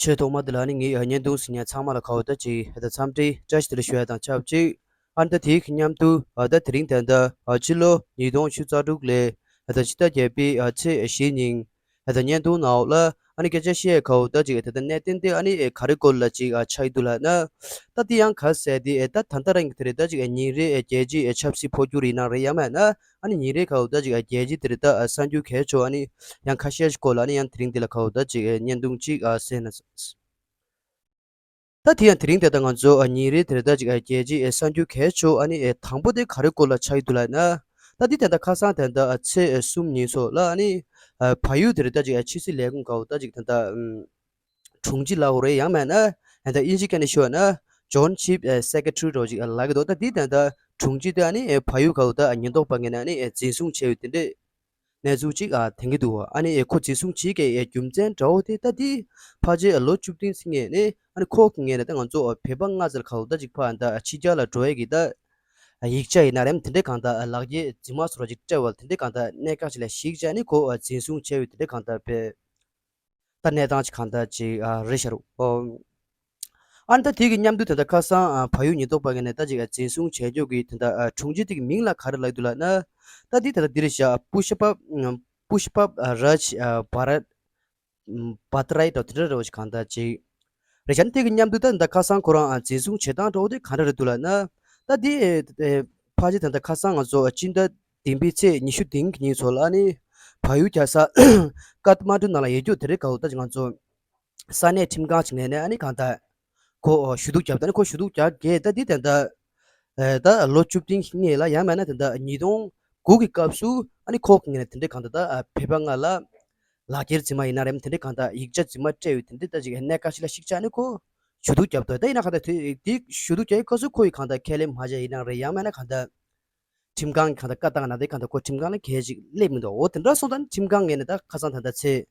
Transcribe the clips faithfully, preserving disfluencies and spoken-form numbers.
ཆེས་ཐོག་མ་དེ་ལ་ནི་ངས་བརྙན་ཐུང་གཟིགས་མཁན་ཚང་མ་ལ་ཁ་བ་ད་ཅིག་ད་འཚམས་འདྲི་བཀྲ་ཤིས་བདེ་ལེགས་ཞུ་ཡ་དང་ཆབས་ཅིག་ཨ་ནི་ད་དེའི་མཉམ་དུ་ཨ་ད་དེ་རིང་ད་ལྟ་ཨ་ཕྱི་ལོ་ཉིས་སྟོང་ཉི་ཤུ་རྩ་དྲུག་ལོའི་ཨ་ད་ཕྱི་ཟླ་བརྒྱད་པའི་ཨ་ཚེས་བཞི་ཉིན་ཨ་ད་བརྙན་ཐུང་ནང་ལ་ཨ་ནི་སྐད་ཆ་བཤད་ཁ་བ་ད་ཅིག་ད་ལྟ་གནད་དོན་དེ་ཨ་ནི་ག་རེ་སྐོར་ལ་ཅིག་ཨ་ཆགས་ཀྱི་འདུག་ལབ་ན། ད་དེ་ཡང་ག་ཟེར་དེ་ཨེ་ད་ད་ལྟ་རང་གི་དེ་རེད་ད་ཅིག་ཨ་ཉིན་རེ་ཨེ་རྒྱལ་སྤྱིའི་ཨེ་ཆབ་སྲིད་འཕོ་འགྱུར་ཡིན་ན་རེད་ཡང་མིན་ན། ཨ་ནི་ཉིན་རེའི་ཁ་བ་ད་ཅིག་ཨ་རྒྱལ་སྤྱི་དེ་རེད་ད་ཨ་གསར་འགྱུར་གལ་ཆེ་ཤོས་ཨ་ནི་ཡང་ཁ་ཤས་ཤིག་སྐོར་ལ་ཨ་ནི་ཡང་དེ་རིང་འདི་ལ་ཁ་བ་ད་ཅིག་ཨ་བརྙན་ཐུང་ཅིག་ཨ་གསན་ན། ད་དེ་ཡང་དེ་རིང་དེ་ད་ང་ཚོ་ཨ་ཉིན་རེའི་དེ་རེད་ད་ཅིག་ཨ་རྒྱལ་སྤྱིའི་ཨ་གསར་འགྱུར་གལ་ཆེ་ཤོས་ཨ་ནི་ཨ་དང་པོ་དེ་ག་རེ་སྐོར་ལ་ཆགས་ཀྱི་འདུག་ལབ་ན། ད་འདི་དེ་ད་ཁ་སང་དེ་ད་ཨ་ཚེས་གསུམ་ཉིན་སོགས་ལ་ཨ་ནི་ཨ་བལ་ཡུལ་དེ་རེད་ད་ཅིག་ཨ་ཕྱི་སྲིད་ལས་ཁུངས་ཁ་བ་ད་ཅིག་དེ་ད་ཨམ། དྲུང་ཆེ་ལབ་དགོས་རེད་ཡང་མིན་ན་ད་དབྱིན་ཇི་སྐད་ནས་ཞུས་ན་Joint Chief Secretary་རོ་ཅིག་ལབ་ཀྱི་འདུག་ད་འདི་ད་ལྟ་དྲུང་ཆེ་དེ་ཨ་ནི་བལ་ཡུལ་ཁག་ད་ཉེན་རྟོག་པ་ངོས་ནས་ཨ་ནི་འཛིན་བཟུང་བྱས་ཡོད་དེ་འདྲས་གནས་ཚུལ་ཅིག་ཐོན་གྱི་འདུག་ཨ་ནི་ཁོ་འཛིན་བཟུང་བྱེད་ཀྱི་རྒྱུ་མཚན་འདྲ་བོ་དེ་ད་འདི་ཕལ་ཆེར་ལོ་བཅུ་བདུན་ཚེ་ངེས་ནས་ཨ་ནི་ཁོ་གི་ངོས་ནས་ད་ང་ཚོ་བོད་པ་ལྔ་ཙམ་ཁག་ད་ཅིག་ཕ་ད་ཕྱི་རྒྱལ་ལ་འགྲོ་ཡས་ཀྱི་ད་ཡིག་ཆ་ཡིན་ན་རེད་དེ་འདྲས་གང་ད་ལག་འཁྱེར་རྫུན་མ་བཟོ་འདྲ་ཅིག་སྤྲད་པ་དེ་འདྲས་གང་ད་གནད་འགག་ཅིག་ལ་གཞིགས་བྱས་ནས་ཁོ་འཛིན་བཟུང་བྱས་ཡོད་དེ་འདྲས་གང་ད་བས། ད་གནས་སྟངས་ཅིག་གང་ལྟར་ཅིག་ཨ་རེད་ཤག་རོ། ཨོ། ཨ་ནི་ད་དེ་གི་མཉམ་དུ་ད་ལྟ་ཁ་སང་ཨ་བལ་ཡུལ་ཉེན་རྟོག་པ་ངོས་ནས་ད་ཅིག་ཨ་འཛིན་བཟུང་བྱས་ཀྱོག་གི་ད་ལྟ་ཨ་དྲུང་ཆེ་དེ་གི་མིང་ལ་ག་རེ་ལབ་འདུག་ལབ་ན། ད་དེ་ད་ལྟ་འདི་རེད་ཤག་པུཤ་པ་པུཤ་པ་རཱཇ་བྷ་ར་བྷ་ཏ་རའི་ད་དེ་འདྲ་རེད་བ་ཅིག་གང་ལྟར་ཅིག་རེད་ཤག་ནི་དེ་གི་མཉམ་དུ་ད་ད་ཁ་སང་ཁོ་རང་ཨ་འཛིན་བཟུང་བྱེད་སྟངས་འདྲ་བོ་དེ་ག་འདྲ་རེད་འདུག་ལབ་ན། ད་དེ་ཨེ་ཕལ་ཆེར་ད་ལྟ་ཁ་སང་ང་ཚོ་སྤྱི་ཟླ་བདུན་པའི་ཚེས་ཉི་ཤུ་བདུན་གི་ཉིན་ཚོ་ལ་ཨ་ནི་བལ་ཡུལ་རྒྱལ་ས་ཀཏ་མན་ཌུ་ནང་ལ་ཡོད་རྒྱུ་དེ་རེད་ག་འོ་ད་ཅིག་ང་ཚོ་ས་གནས་ཁྲིམས་ཁང་ཅིག་ནས་ནས་ཨ་ནི་གང་ལྟར་ཁོ་ཞུ་གཏུག་བརྒྱབ་ད་ནི་ཁོ་ཞུ་གཏུག་རྒྱག་གེ་ད་འདི་དེ་འདྲ་ཨེ་ད་ལོ་བཅུ་བདུན་སྔོན་ལ་ཡང་མིན་ན་དེ་འདྲ་ཉིས་སྟོང་དགུ་གི་སྐབས་སུ་ཨ་ནི་ཁོ་གི་ངོས་ནས་དེ་འདྲའི་གང་ལྟར་ད་བོད་པ་ལྔ་ལ་ལག་འཁྱེར་རྫུན་མ་ཡིན་ན་རེད་དེ་འདྲའི་གང་ལྟར་ཡིག་ཆ་རྫུན་མ་སྤྲད་ཡོད་དེ་འདྲའི་ད་ཅིག་གནད་འགག་ཅིག་ལ་གཞིགས་བྱས་ནས་ཁོ་ཞུ་གཏུག་བརྒྱབ་འདུག་ད་ཡིན་ན་གང་ལྟར་དེ་དེ་ཞུ་གཏུག་བརྒྱབ་པའི་སྐབས་སུ་ཁོ་ཡི་གང་ལྟར་ཁས་ལེན་མ་བྱས་ཡིན་ན་རེད་ཡང་མིན་ན་གང་ལྟར་ཁྲིམས་ཁང་གི་གང་ལྟར་བཀའ་བཏང་ན་དེ་གང་ལྟར་ཁོ་ཁྲིམས་ཁང་ལ་གལ་ཅིག་སླེབས་མི་འདུག་འོ་དེ་འདྲ་སོང་ཙང་ཁྲིམས་ཁང་ངོས་ནས་ད་ཁ་སང་ད་ལྟ་ཚེས་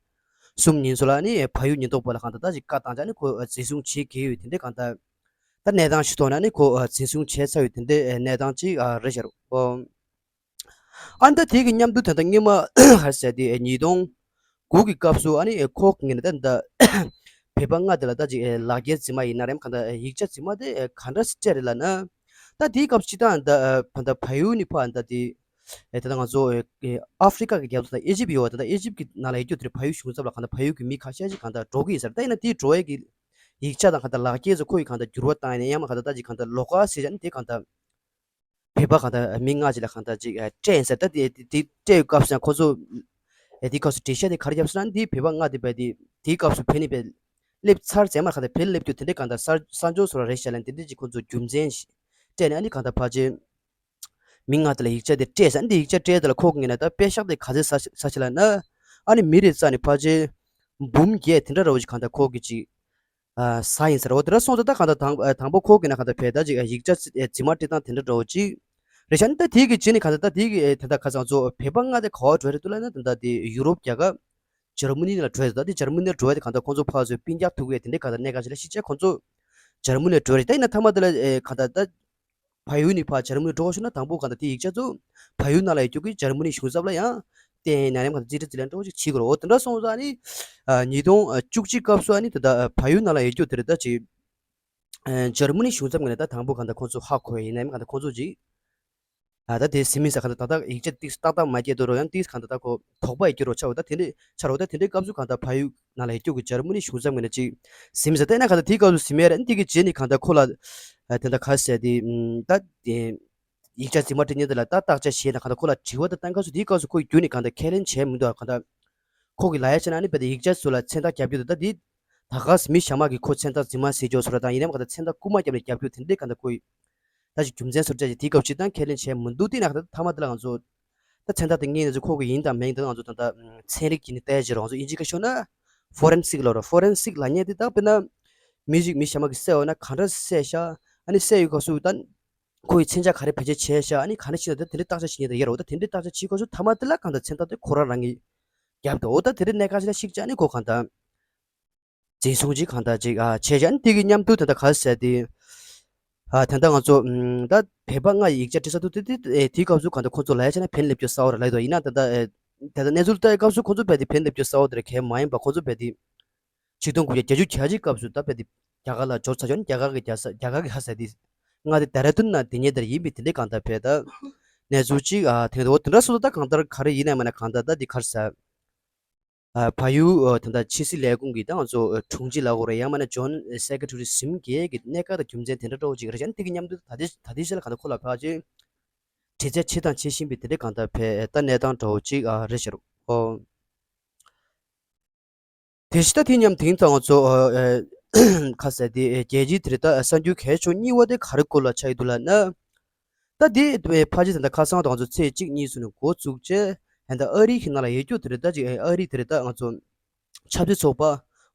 གསུམ་ཉིན་སོགས་ལ་ནི་བལ་ཡུལ་ཉེན་རྟོག་པ་ལ་གང་ལྟར་ད་ཅིག་བཀའ་བཏང་བྱས་ནི་ཁོ་འཛིན་བཟུང་བྱེད་དགོས་ཡོད་དེ་འདྲའི་གང་ལྟར་ད་གནས་སྟངས་ཤིག་ཐོག་ན་ནི་ཁོ་འཛིན་བཟུང་བྱས་ཚར་ཡོད་དེ་འདྲའི་གནས་སྟངས་ཅིག་རེད་ཤག་རོ། ཨ་ནི་ད་དེ་གི་མཉམ་དུ་ད་ལྟ་སྔོན་མ་ག་རེ་ཟེར་དེ་ཉིས་སྟོང་དགུ་གི་སྐབས་སུ་ཨ་ནི་ཁོ་གི་ངོས་ནས་ད་ལྟ་བོད་པ་ལྔ་དེ་ལ་ད་ཅིག་ལག་འཁྱེར་རྫུན་མ་ཡིན་ན་རེད་གང་ལྟར་ཡིག་ཆ་རྫུན་མ་དེ་ག་འདྲ་སེ་སྤྲད་རེད་ལབ་ན། ད་དེའི་སྐབས་སྤྱིར་བཏང་ད་ད་ལྟ་བལ་ཡུལ་ནས་ཕར་ད་དེ་ད་ལྟ་ང་ཚོ་ཨ་ཧྥེ་རི་ཀ་གི་རྒྱབ་ལོགས་ད་ཨི་ཇིབ་ཡོད་པ་ད་ལྟ་ཨི་ཇིབ་གི་ནང་ལ་ཡོད་རྒྱུ་དེར་བལ་ཡུལ་གཞུང་ཚབ་ལ་གང་ལྟར་བལ་ཡུལ་གི་མི་ཁ་ཤས་ཤིག་གང་ལྟར་འགྲོ་གི་ཡིན་ཟེར་ད་ཡིན་ན་དེའི་འགྲོ་ཡས་ཀྱི་ཡིག་ཆ་དང་གང་ལྟར་ལག་འཁྱེར་ཚོ་ཁོ་ཡི་གང་ལྟར་འགྱུར་བ་བཏང་ཡས་ནས་ཡང་མ་གང་ལྟར་ད་ཅིག་གང་ལྟར་ལོགས་ཀ་ཟེར་བྱས་ནས་དེ་གང་ལྟར་བོད་པ་གང་ལྟར་མི་ལྔ་ཅིག་ལ་གང་ལྟར་ཅིག་ཨ་སྤྲད་ཡིན་ཟེར། ད་དེ་དེ་དེ་སྤྲད་ཡོད་སྐབས་སུ་ཡང་ཁོ་ཚོ་ཨ་དེའི་སྐབས་སུ་འགྲེལ་བཤད་དེ་ག་རེ་བརྒྱབ་སོང་ན་འདི་བོད་པ་ལྔ་དེ་བས་དེ་དེའི་སྐབས་སུ་བོད་ནས་བས་སླེབས་ཚར་རྗེས་མ་གང་ལྟར་བོད་སླེབས་རྒྱུ་དེ་འདྲའི་གང་ལྟར་གསར་གསར་འབྱོར་སོགས་ལ་རེད་བཤད་ལན་དེ་འདྲའི་ཅིག་ཁོ་ཚོ་རྒྱུ་མཚན་ཞིག་སྤྲད་ནས་ཨ་ནི་གང་ལྟར་ཕལ་ཆེར་མི་ལྔ་དེ་ལ་ཡིག་ཆ་དེ་སྤྲད་ཟེར། ཨ་ནི་དེ་ཡིག་ཆ་སྤྲད་དེ་ལ་ཁོ་གི་ངོས་ནས་ད་པེ་ཤག་དེ་ག་ཚོད་ཟ་ཟ་ཆེ་ལ་ན་ཨ་ནི་མི་རེ་རྩ་ནས་ཕལ་ཆེར་འབུམ་བརྒྱད་དེ་འདྲ་ར་བ་ཞིག་གང་ལྟར་ཁོ་གི་ཅིག་ཨ་ཟ་ཡིན་ཟེར། འོ་དེ་འདྲ་སོང་ཙང་ད་གང་ལྟར་དང་ཨ་དང་པོ་ཁོ་གི་ན་གང་ལྟར་བས་ད་ཅིག་ཨ་ཡིག་ཆ་ཨ་རྫུན་མ་སྤྲད་སྟངས་དེ་འདྲ་འདྲ་བོ་ཅིག་རེད་ཤག་ནི་ད་དེ་གི་རྗེས་ནས་གང་ལྟར་ད་དེ་གི་ཨེ་ད་ལྟ་ཁ་སང་ཚོ་བོད་པ་ལྔ་དེ་ག་བ་འགྲོ་རེད་འདུག་ལབ་ན་ད་ལྟ་དེ་ཡུ་རོབ་རྒྱལ་ཁབ་འཇར་མ་ནི་ལ་འགྲོ་ཡས་ད་དེ་འཇར་མ་ནི་ལ་འགྲོ་ཡས་དེ་གང་ལྟར་ཁོང་ཚོ་ཕར་ཚུར་སྤུན་ཀྱག་ཐུག་ཡས་དེ་འདྲའི་གང་ལྟར་གནད་འགག་ཅིག་ལ་གཞིགས་བྱས་ཁོང་ཚོ་འཇར་མ་ནི་ལ་འགྲོ་རེད། ད་ཡིན་ན་མཐའ་མ་དེ་ལ་ཨེ་གང་ལྟར་ད། བལ་ཡུལ་ནས་ཕར་འཇར་མ་ནི་འགྲོ་དགོས་བྱུང་ན་དང་པོ་གང་ལྟར་དེ་ཡིག་ཆ་ཚོ་བལ་ཡུལ་ནང་ལ་ཡོད་རྒྱུ་གི་འཇར་མ་ནི་གཞུང་ཚབ་ལ་ཡང་བསྟན་ཡིན་ན་ཡང་གང་ལྟར་རྩིས་ཁྲ་རྩིས་ལེན་འདྲ་བོ་ཅིག་བྱེད་དགོས་རེད། འོ་དེ་འདྲ་སོང་ཙང་ཨ་ནི་ཉིས་སྟོང་བཅུ་གཅིག་སྐབས་སུ་ཨ་ནི་ད་ལྟ་བལ་ཡུལ་ནང་ལ་ཡོད་རྒྱུ་དེ་རེད་ད་ཅིག་འཇར་མ་ནི་གཞུང་ཚབ་ངོས་ནས་ད་དང་པོ་གང་ལྟར་ཁོང་ཚོ་ཧ་གོ་ཡས་ཡིན་ན་ཡང་གང་ལྟར་ཁོང་ཚོ་ཅིག་ཨ་ད་དེ་ཟིན་མིན་ས་གང་ལྟར་ད་ལྟ་ཡིག་ཆ་ཏིག་ཏག་ཏག་མ་སྐྱེལ་དུས་རོ་ཡང་ཏིག་གང་ལྟར་ད་ཁོ་དོགས་པ་ཡི་སྐྱེ་རོ་ཆགས་འོ་ད་དེ་འདྲའི་ཆགས་རོ་ད་དེ་འདྲའི་སྐབས་སུ་གང་ལྟར་བལ་ཡུལ་ནང་ལ་ཡོད་རྒྱུ་གི་འཇར་མ་ནི་གཞུང་ཚབ་ངོས་ནས་ཅིག་ཟིན་མིན་ས་ད་ཡིན་ན་གང་ལྟར་དེའི་སྐབས་སུ་ཟིན་མེད་རེད། དེ་གི་རྗེས་ནས་གང་ལྟར་ཁོ་ལ་ཨ་དེ་འདྲ་ག་ཟེར་དེ་ད་དེ། ཡིག་ཆ་རྫུན་མ་སྤྲད་མཁན་དེ་ལ་ད་བརྟག་དཔྱད་བྱས་ན་གང་ལྟར་ཁོ་ལ་དྲི་བ་དེ་བཏང་སྐབས་སུ་དེའི་སྐབས་སུ་ཁོ་བརྒྱུད་ནས་གང་ལྟར་ཁས་ལེན་བྱས་མི་འདུག་གང་ལྟར་ཁོ་གི་ལབ་ཡ་བྱས་ན་ནི་དཔེ་དེ་ཡིག་ཆ་ཚོ་ལ་མཚན་རྟགས་རྒྱབ་རྒྱུ་དེ་ད་དེ་ད་ག་མི་གཞན་མ་གིས་ཁོ་མཚན་རྟགས་རྫུན་མ་ཟེར་འཇོག་བཟོ་འདྲ་དང་ཡིན་ནའང་གང་ལྟར་མཚན་རྟགས་རྐུ་མ་བརྒྱབ་ནས་རྒྱབ་རྒྱུ་དེ་འདྲས་གང་ལྟར་ཁོ་ཡི་ད་ཅིག་རྒྱུ་མཚན་བཟོ་འདྲ་ཅིག་དེའི་སྐབས་ཅིག་ད་ཁས་ལེན་བྱས་མི་འདུག་དེ་ན་གང་ལྟར་མཐའ་མ་དེ་ལ་ང་ཚོ་ད་མཚན་རྟགས་དེ་ངེས་ནས་ཚོ་ཁོ་གི་ཡིན་དང་མིན་དེ་ང་ཚོ་ད་ལྟ་ཚན་རིག་གི་ནི་ལྟ་ཡ་ཅིག་རེད། ང་ཚོ་དབྱིན་ཇི་སྐད་ཤོད་ན་ཕོ་རེན་སིག་ལབ་རེད། ཕོ་རེན་སིག་ལབ་མཁན་དེ་ད་དཔེར་ན་མི་ཞིག་མི་གཞན་མ་གིས་བསད་འོ་ན་གང་འདྲ་བསད་ཤག་ཨ་ནི་བསད་ཡོད་སྐབས་སུ་ད། ཁོ་ཡི་མཚོན་ཆ་ག་རེ་བེད་སྤྱོད་བྱས་ཤག་ཨ་ནི་ག་འདྲ་ཞིག་ན་ད་དེ་འདྲའི་བརྟག་དཔྱད་བྱེད་མཁན་དེ་ཡོད་རེད། འོ་ད་དེ་འདྲའི་བརྟག་དཔྱད་བྱེད་དགོས་ཤོག་མཐའ་མ་དེ་ལ་གང་ལྟར་མཚན་རྟགས་དེ་ཁོ་རང་རང་གིས་བརྒྱབ་འདུག་འོ་ད་དེ་འདྲའི་གནད་འགག་ཅིག་ལ་གཞིགས་བྱས་ནས་ཁོ་གང་ལྟར་འཛིན་བཟུང་ཅིག་གང་ལྟར་ཅིག་ཨ་བྱས་ཤག་ཨ་ནི་དེ་གི་མཉམ་དུ་ད་ལྟ་ག་རེ་ཟེར་དེ་ཨ་ད་ལྟ་ང་ཚོ་ད་བོད་པ་ལྔ་ཡི་ཡིག་ཆ་འབྲི་ས་འདུག་དེ་དེ་དེའི་སྐབས་སུ་གང་ལྟར་ཁོ་ཚོ་ལབ་ཡ་བྱས་ན་བོད་ནས་སླེབས་རྒྱུ་གསར་པ་རེད་ལབ་འདུག་ཡིན་ན་ད་ལྟ་ཨེ་ད་ལྟ་གནས་ཚུལ་ལྟ་ཡི་སྐབས་སུ་ཁོ་ཚོ་རྦད་དེ་བོད་ནས་སླེབས་རྒྱུ་གསར་པ་དེ་རེད་གང་མ་ཡིན་པ་ཁོ་ཚོ་རྦད་དེ། ཆིག་སྟོང་དགུ་བརྒྱ་བརྒྱད་ཅུ་གྱ་གཅིག་སྐབས་སུ་ད་དཔེ་དེ་རྒྱ་གར་ལ་འབྱོར་ཚར་ཡོད་ན། རྒྱ་གར་གྱི་རྒྱལ་ས་རྒྱ་གར་གྱི་ཧ་ཟེར་དེ་མངའ་སྡེ་ཌེ་ར་ཌུན་ན་དེ་ཉིད་དེར་ཡིན་པའི་དེ་འདྲའི་གང་ལྟར་བས་ད་གནས་ཚུལ་གཅིག་ཨ་ཐེངས་དུ་འོ་དེ་འདྲ་སོ་སོ་ད་གང་ལྟར་ག་རེ་ཡིན་ན་མིན་ན་གང་ལྟར་ད་དེ་གར་ས་ཨ་བལ་ཡུལ་ཨ་ད་ལྟ་ཕྱི་སྲིད་ལས་ཁུངས་ཀྱི་ད་ང་ཚོ་ཨ་དྲུང་ཆེ་ལ་གོ་རེ་ཡང་མིན་ན་ཇོན་སེ་ཀེ་ཊ་རི་ཟིན་གྱི་གི་གནད་འགག་དང་རྒྱུ་མཚན་དེ་འདྲ་འདྲ་བོ་ཅིག་རེད་ཤག་འདི་གི་མཉམ་དུ་ད་ལྟའི་ད་ལྟའི་ཆ་ལ་གང་ལྟར་ཁོ་ལ་ཕལ་ཆེར་དྲི་རྩད་བྱེད་དང་བྱེད་བཞིན་པའི་དེ་འདྲའི་གང་ལྟར་བས་ད་གནས་སྟངས་འདྲ་བོ་ཅིག་ཨ་རེད་ཤག་ཨོ། དེ་བཞིན་ད་དེ་མཉམ་དེང་དུ་ང་ཚོ་ཨ་ཨ་ཁ་ཟེར་དེ་རྒྱལ་སྤྱིའི་དེ་རེད་ད་གསར་འགྱུར་གལ་ཆེ་ཤོས་གཉིས་པ་དེ་ག་རེ་སྐོར་ལ་ཆགས་ཡོད་འདུག་ལབ་ན། ད་དེ་ཕལ་ཆེར་ད་ལྟ་ཁ་སང་དུ་ང་ཚོ་ཚེས་གཅིག་གཉིས་ཚུན་ནས་འགོ་བཙུགས་བྱས་ད་ལྟ་ཨ་རི་གི་ནང་ལ་ཡོད་རྒྱུ་དེ་རེད་ད་ཅིག་ཨ་རི་དེ་རེད་ད་ང་ཚོ་ཆབ་སྲིད་ཚོགས་པ་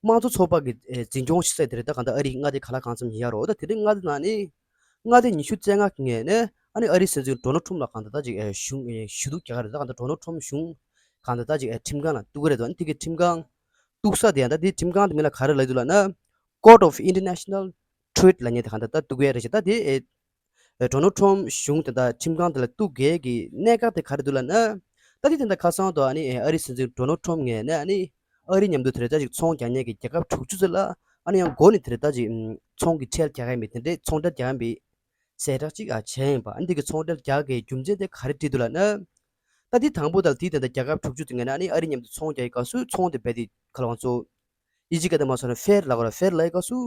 དམངས་གཙོ་ཚོགས་པ་གི་འཛིན་སྐྱོང་བྱེད་ས་དེ་རེད་ད་གང་ལྟར་ཨ་རི་གི་མངའ་སྡེ་ག་ལ་གང་འཚམ་ཡོད་རེད། ད་དེ་རིང་མངའ་སྡེ་ནང་ནས་མངའ་སྡེ་ཉི་ཤུ་རྩ་ལྔ་གི་ངོས་ནས་ཨ་ནི་ཨ་རིའི་སྲིད་འཛིན་ཌོ་ནལ་ཊམ་ལ་གང་ལྟར་ད་ཅིག་ཨེ་ཞུ་ཞུ་གཏུག་རྒྱག་གི་རེད། ད་གང་ལྟར་ཌོ་ནལ་ཊམ་གཞུང་གང་ལྟར་ད་ཅིག་ཨེ་ཁྲིམས་ཁང་ལ་གཏུག་གི་རེད། ད་ཨ་ནི་དེ་གི་ཁྲིམས་ཁང་གཏུག་ས་དེ་ཡང་ད་དེ་ཁྲིམས་ཁང་དེ་མིང་ལ་ག་རེ་ལབ་འདུག་ལབ་ན་Court of International Trade ལབ་མཁན་དེ་གང་ལྟར་ད་གཏུག་གི་རེད་ཤག་ད་དེ་ཨེ་ཌོ་ནལ་ཊམ་གཞུང་དེ་ད་ཁྲིམས་ཁང་དེ་ལ་གཏུག་གི་གི་གནད་འགག་དེ་ག་རེ་འདུག་ལབ་ན། ད་དེ་དེ་འདྲ་ཁ་སང་དུ་ཨ་ནི་ཨ་རིའི་སྲིད་འཛིན་ཌོ་ནལ་ཊམ་ངོས་ནས་ཨ་ནི་ཨ་རི་མཉམ་དུ་དེ་རེད་ད་ཅིག་ཚོང་རྒྱག་མཁན་གྱི་རྒྱལ་ཁབ་དྲུག་ཅུ་ཙམ་ལ་ཨ་ནི་ཡང་སྒོ་ནས་དེ་རེད་ད་ཅིག་ཚོང་གི་ཁྲལ་རྒྱག་གི་མེད་དེ་འདྲའི་ཚོང་ཁྲལ་རྒྱག་གི་མེད་གསལ་བསྒྲགས་ཅིག་ཨ་བྱས་ཡིན་པ། ཨ་ནི་དེ་གི་ཚོང་ཁྲལ་རྒྱག་གི་རྒྱུ་མཚན་དེ་ག་རེ་བྲིས་འདུག་ལབ་ན། ད་དེ་དང་པོ་དང་དེ་དེ་འདྲ་རྒྱལ་ཁབ་དྲུག་ཅུ་དེ་ངོས་ནས་ཨ་ནི་ཨ་རི་མཉམ་དུ་ཚོང་རྒྱག་གི་སྐབས་སུ་ཚོང་དེ་རྦད་དེ་ཁ་ལ་ང་ཚོ་ཨི་ཇི་སྐད་དུ་མ་སོང་ན་ཕེར་ལབ་དགོས་རེད། ཕེར་ལབ་ཡི་སྐབས་སུ་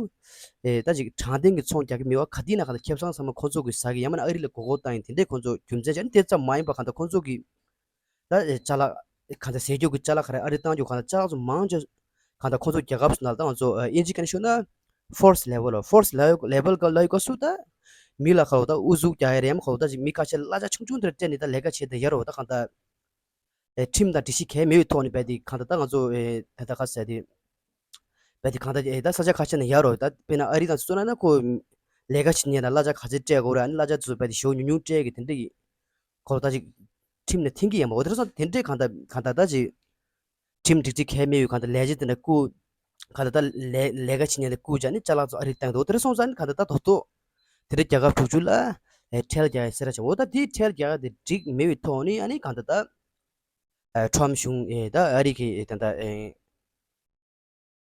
ཨེ་ད་ཅིག་དྲང་བདེན་གྱི་ཚོང་རྒྱག་གི་མེད་པ་ག་དུས་ན་གང་ལྟར་ཁེ་བཟང་ཚང་མ་ཁོ་ཚོ་གིས་ཟ་གི་ཡང་མིན་ན་ཨ་རི་ལ་མགོ་སྐོར་བཏང་ཡིན་དེ་འདྲའི་ཁོ་ཚོ་རྒྱུ་མཚན་བྱས་ནས་དེ་ཙམ་མ་ཡིན་པ་གང་ལྟར་ཁོ་ཚོ་གིས་ད་ཨེ་ཅ་ལག་གང་ལྟར་ཟས་རྒྱུ་གི་ཅ་ལག་ག་རེ་ཨ་རི་བཏང་རྒྱུ་གང་ལྟར་ཅ་ལག་ཚོ་མང་ཆེ་གང་ལྟར་ཁོ་ཚོ་རྒྱལ་ཁབ་སུ་ན་ད་ང་ཚོ་ཨེ་ཨིན་ཇི་སྐད་ནས་ཞུ་ན་ཕོར་སི་ལེ་བལ་ལ་ཕོར་སི་ལེ་བལ་ལ་ལབ་ཡི་སྐབས་སུ་ད་མི་ལ་ཁ་ལོ་ད་ཨུ་ཚུགས་རྒྱག་ཡ་རེད། ཡང་ཁ་ལོ་ད་ཅིག་མི་ཁ་ཤས་གླ་ཆ་ཆུང་ཆུང་དེ་འདྲ་སྤྲད་ནས་ད་ལས་ཀ་བྱེད་བསྡད་ཡ་རོ། ད་གང་ལྟར་ཨེ་ཁྲིམས་དང་སྒྲིག་གཞི་གལ་མེད་པའི་ཐོག་ནས་རྦད་དེ་གང་ལྟར་ད་ང་ཚོ་ཨེ་ད་ལྟ་ག་ཟེར་དེ་རྦད་དེ་གང་ལྟར་ཨེ་ད་ས་ཆ་ཁ་ཤས་ནས་ཡ་རོ། ད་དཔེར་ན་ཨ་རི་དང་སོ་ན་ན་ཁོ་ལས་ཀ་བྱེད་མཁན་ལ་གླ་ཆ་ག་ཚོད་སྤྲད་དགོས་རེད། ཨ་ནི་གླ་ཆ་དེ་ཚོ་རྦད་དེ་ཞེ་པོ་ཉུང་ཉུང་སྤྲད་གི་དེ་འདྲ་ཡིན། ཁོ་ལ་ད་ཅིག་ཁྲིམས་ནས་འཐེན་གི་ཡིན་པ། འོ་དེ་རེད་སོང་། དེ་འདྲས་གང་ལྟར་གང་ལྟར་ད་ཅིག་ཁྲིམས་སྒྲིག་གཞི་གལ་མེད་པའི་གང་ལྟར་ལས་བྱེད་དེ་འདྲ་བཀུག་གང་ལྟར་ད་ལས་ལས་ཀ་བྱེད་མཁན་དེ་བཀུག་བྱས་ནས་ཅ་ལག་ཚོ་ཨ་རིར་བཏང་འདུག་དེ་རེད་སོང་ཙང་ནི་གང་ལྟར་ད་ཐོག་ཐོག་དེ་འདྲ་རྒྱལ་ཁབ་དྲུག་ཅུ་ལ་ཨེ་ཁྲལ་རྒྱག་ཡ་ཟེར་ར་བྱས། འོ་ད་དེའི་ཁྲལ་རྒྱག་ཡ་དེ་འགྲིག་མེད་པའི་ཐོག་ནས་ཨ་ནི་གང་ལྟར་ད་ཨེ་ཁྲོམ་གཞུང་ཨེ་ད་ཨ་རི་གི་ཨེ་ད་ད་ཨེ་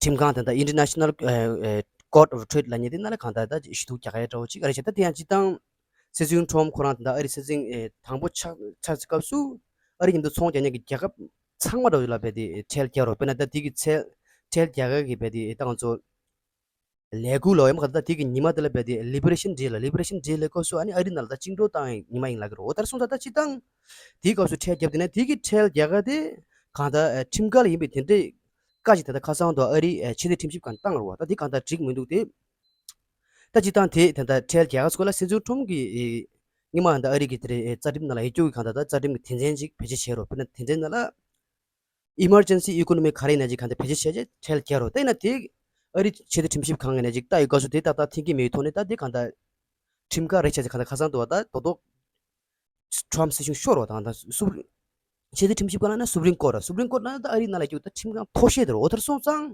ཁྲིམས་ཁང་དེ་འདྲ་International ཨེ་ཨེ་Court of Trade ལབ་མཁན་དེ་ནང་ལ་གང་ལྟར་ད་ཞུ་གཏུག་རྒྱག་ཡ་འདྲ་བོ་ཅིག་ཨ་རེད་ཤག་ད་དེ་ཡང་སྤྱིར་བཏང་སྲིད་འཛིན་ཁྲོམ་ཁོ་རང་དེ་འདྲ་ཨ་རི་སྲིད་འཛིན་ཨེ་དང་པོ་ཆགས་ཆགས་སྐབས་སུ་ཨ་རི་མཉམ་དུ་ཚོང་རྒྱག་མཁན་གྱི་རྒྱལ་ཁབ་ཚང་མ་འདྲ་བོ་ལ་རྦད་དེ་ཁྲལ་རྒྱག་རོགས། དཔེར་ན་ད་དེ་གི་ཁྲལ་ཁྲལ་རྒྱག་ཡ་གི་རྦད་དེ་ད་ང་ཚོ་ལས་འགུལ་ལ་ཡང་མ་ག་ད་དེ་གི་ཉི་མ་དེ་ལ་རྦད་དེ་Liberation Day ལ་Liberation Day ལ་སྐབས་སུ་ཨ་ནི་ཨ་རི་ནང་ལ་ད་བཅིངས་འགྲོལ་བཏང་ཡ་ཉི་མ་ཡིན་ལབ་ཀྱི་རེད། འོ་ད་རེད་སོང་ཙང་ད་སྤྱིར་བཏང་དེའི་སྐབས་སུ་ཁྲལ་བརྒྱབ་དེ་ནས་དེ་གི་ཁྲལ་རྒྱག་ཡ་དེ་གང་ལྟར་ཨེ་ཁྲིམས་འགལ་ཡིན་པའི་དེ་འདྲའི་བཀའ་ཅིག་ད་ལྟ་ཁ་སང་དུ་ཨ་རིའི་ཨེ་ཆེས་མཐོའི་ཁྲིམས་ཞིབ་ཁང་བཏང་རུང་བ་ད་དེ་གང་ལྟར་འགྲིག་མི་འདུག་སྟེ། ད་སྤྱིར་བཏང་དེ་ད་ལྟ་ཁྲལ་རྒྱག་ཡ་སྐོར་ལ་སྲིད་འཛིན་ཁྲོམ་གྱིས་ཨེ་སྔོན་མ་ད་ལྟ་ཨ་རི་གི་དེ་རེད་ཨེ་རྩ་ཁྲིམས་ནང་ལ་ཡོད་རྒྱུ་གི་གང་ལྟར་ད་རྩ་ཁྲིམས་ཀྱི་དོན་ཚན་ཅིག་བེད་སྤྱོད་བྱས་རོགས། དཔེར་ན་དོན་ཚན་ནང་ལ་Emergency Economy ག་རེ་ཡིན་ན་ཅིག་གང་ལྟར་བེད་སྤྱོད་བྱས་རྗེས་ཁྲལ་རྒྱག་རོགས། དེ་ཡིན་ན་དེ་ཨ་རི་ཆེས་མཐོའི་ཁྲིམས་ཞིབ་ཁང་ངོས་ནས་ཅིག་ལྟ་ཡི་སྐབས་སུ་དེ་ཏག་ཏག་འཐེན་གྱི་མེད་ཐོག་ནས་ད་དེ་གང་ལྟར་ཁྲིམས་འགལ་རེད་བྱས་ཚེ་གང་ལྟར་ཁ་སང་དུ་བ་ད་རྡོག་རྡོག་ཁྲོམ་སྲིད་གཞུང་ཤོར་བ་དང་ད་སུབ་རིམ་ཆེས་མཐོའི་ཁྲིམས་ཞིབ་ཁང་ལ་ན་Supreme Court ར། Supreme Court ན་ད་ཨ་རིའི་ནང་ལ་རྒྱུག་ད་ཁྲིམས་ཁང་མཐོ་ཤོས་དེ་རེད། འོ་དེར་སོང་ཙང་